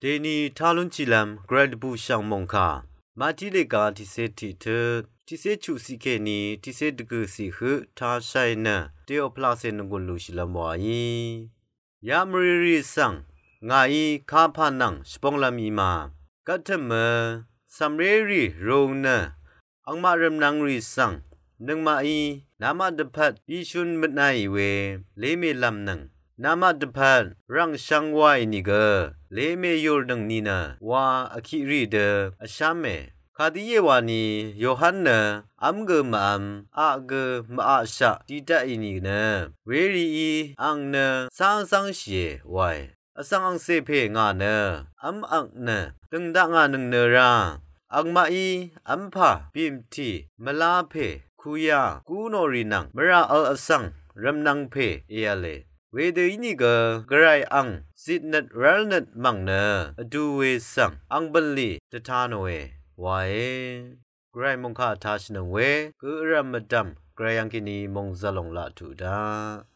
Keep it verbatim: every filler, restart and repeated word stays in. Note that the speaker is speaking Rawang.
Dèní tá lúnshìlv́m Gvray dvbùshv̀ng mòngkà Mati lèga tiqcé tiqtøt, tiqcé chuqciq kèní tiqcé dvgø̀ciq høq tāshàì nø, dèò pvlacè nvgùn lúnshìlv́m wàí. Yamvrírì svng ngàí kapà nvng shvbónglv́m í ma. Gvttø̀mø cv̀mrérì rūng nø angmaq rvmnv̄ngrì svng nøngmaqí namaq dvpvt bishun møtnàì we lémèlv́m nøng, namaq dvpvt rv̀ngshv̄ng wàì nìgø lémèyùrnøng nìnø wa vkiqrì dø vsháme. Kadø íe wani Yohan nø v́m gø mvv̄m, aq gø mvaqshaq didaqì nìnø, werìí ang nø cángzv́ngshìe wae. Vsvng angcè pè ngà nø v́m ang nø dø̀ng dakngà nøng nø rá, angmaqí v́mpà bìmtì mvlá pè kuyá gú nò rì nvng mvrà vl vsvng rvmnv̄ng pè èv̄le. Wedø ínìgø Gvray ang zitnøt rv́lnøt mv̀ng nø vdu we svng ang bv̀nlì dvtá nòe wae. Gvray mòngkà vtashìnøng we gø vrv̀m mvdv̀m Gvray yv́ng kèní mòngzv̀l lòng laq tuq daq.